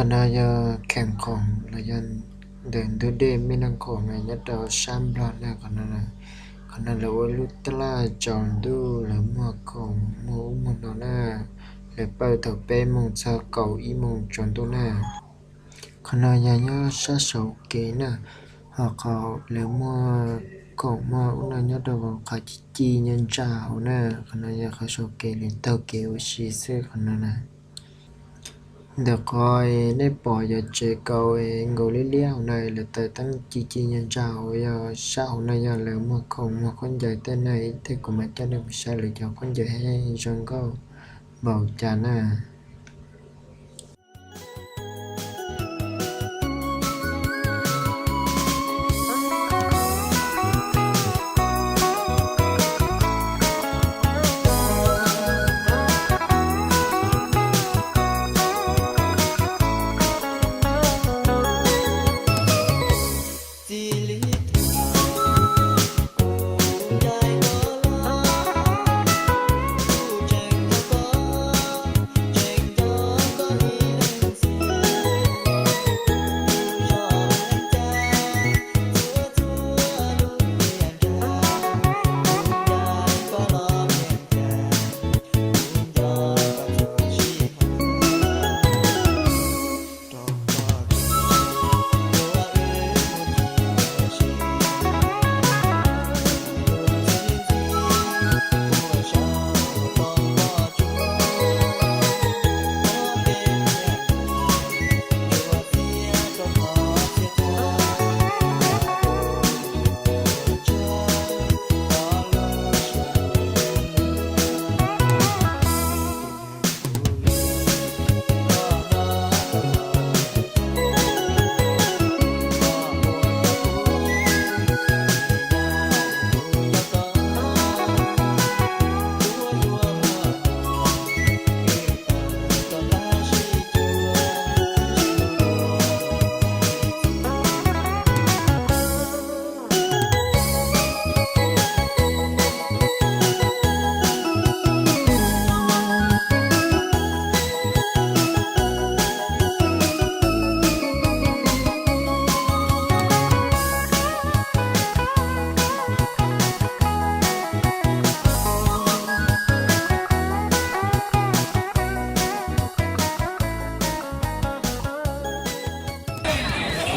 Qhov no yog kheem khoom los yog ntawm ntug dej Mej Naj Khoom no nyob rau sab Nplog na. Qhov no, qhov no lawv ua lub taj laj tsaus ntuj, lawv muag khoom muag ub muag no na. Lawv pawj thaum peb moos txog kaum ib moos tsaus ntuj na. Qhov no yog nyob sab saum kev na, ho qhov lawv muag khoom muag ub no nyob rau qhov ci ci ntsa hauv na. Qhov no yog qhov saum kev, lawv taug kev ua si xwb qhov no na. Ntawm qhov nej pom yog tsev kaus nkaus liab liab hauv na, lawv taws teeb ci ci ntsa hauv, yog sab hauv no yog lawv muag khoom muag khaub ncaws tej na. Ib teg kuv mam coj nej mus saib lawv cov khaub ncaws thiab zoo nkauj npaum cas na.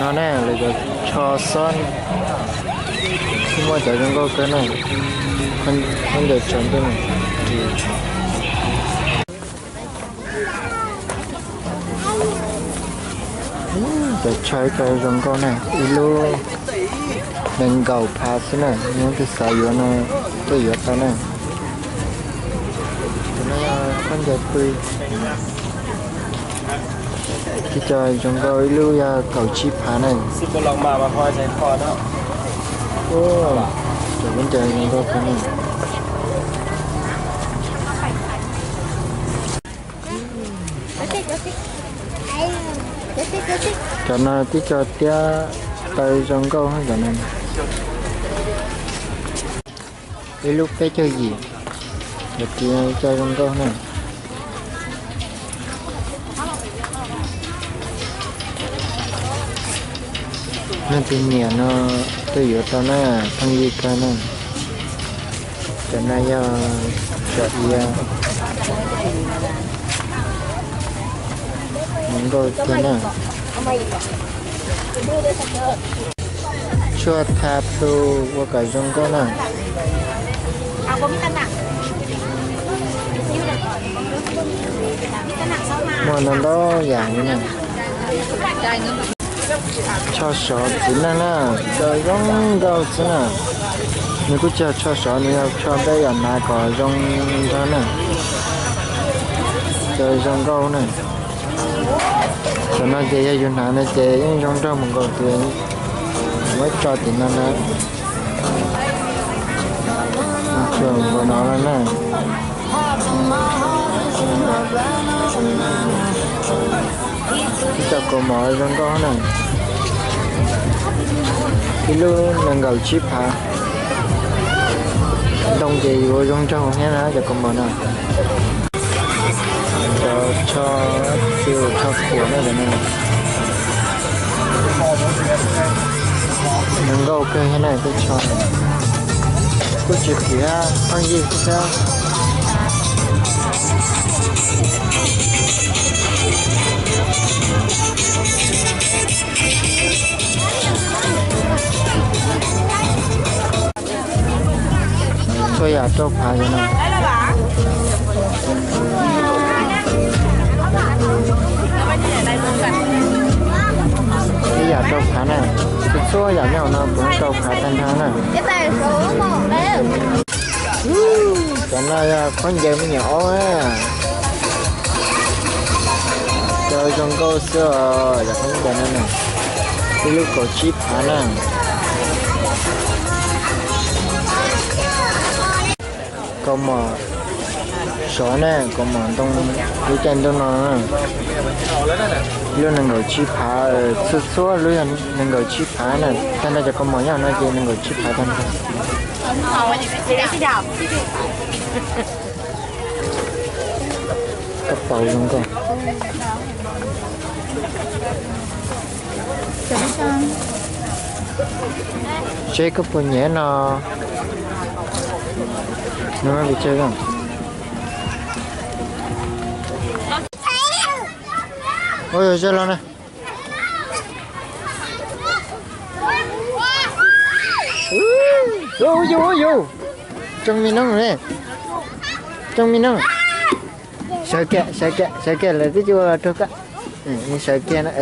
No na, lawv cov tsho xob muaj cov zoo nkauj kawg na, khaub ncaws tsaus ntuj na. Cov tsho ib co zoo nkauj na, ib lub nees nkaum phav xwb na, yog leej twg xav yuav no tuaj yuav tau na. Cov no yog khaub ncaws pw, ib co zoo nkauj, ib lub yog kaum tsib phav na. Cov khaub ncaws zoo nkauj kawg na. Cov no tib co tiab taw zoo nkauj cov no. Ib lub peb caug yim, cov tiab co zoo nkauj na. Leej twg nyiam no tuaj yuav tau na, pheej yig kawg na. Cov no yog cov iav, zoo nkauj tiag na. Tshuaj tha plhu ua kom zoo nkauj na. Muaj ntau ntau yam li na. Tsho sov txiv neej na, cov zoo nkauj xwb na. Nws kuj tsis yog tsho sov, nws yog tsho peb yam hnav kom zoo nraug na. Cov zoo nkauj na. Cov no ces yog yus hnav no ces yeej zoo nraug mus nkaus ces muab tso tim no na. Tsuas nkaus no na. Ib co kaus mom zoo nkauj na. Ib lub nees nkaum tsib phav. Ntoo ces yuav zoo nraug thiab na cov kaus mom no. Cov tsho, cov tsho khuam na, cov no zoo nkauj kawg thiab na, tej tsho no. Kuj tsis khiav, pheej yig xwb thiab. Txhua yam rau phav li no. Ib yam rau phav na, txhua yam nyob hauv no puav leej rau phav tag nrho na. Cov no yog khaub ncaws me nyuam aub na. Cov zoo nkauj xwb os, cov khaub ncaws no na. Ib lub kaum tsib phav na. Kaus mom sov na, kaus mom ntoo, lub caij ntuj no na. Lub nees nkaum tsib phav, txhua txhua lub yog nees nkaum tsib phav na. Tag nrho cov kaus mom nyob no ces nees nkaum tsib phav tag nrho. Koj paus zoo nkauj. Seb koj puas nyiam no. No pes tsawg? Ua yog zaj los na. Ua yus, ua yus. Tsoo me noog ne. Tsoo me noog. Sawv kiag, sawv kiag, sawv kiag, lawv twb tsis ua los raug koj. Sawv kiag na.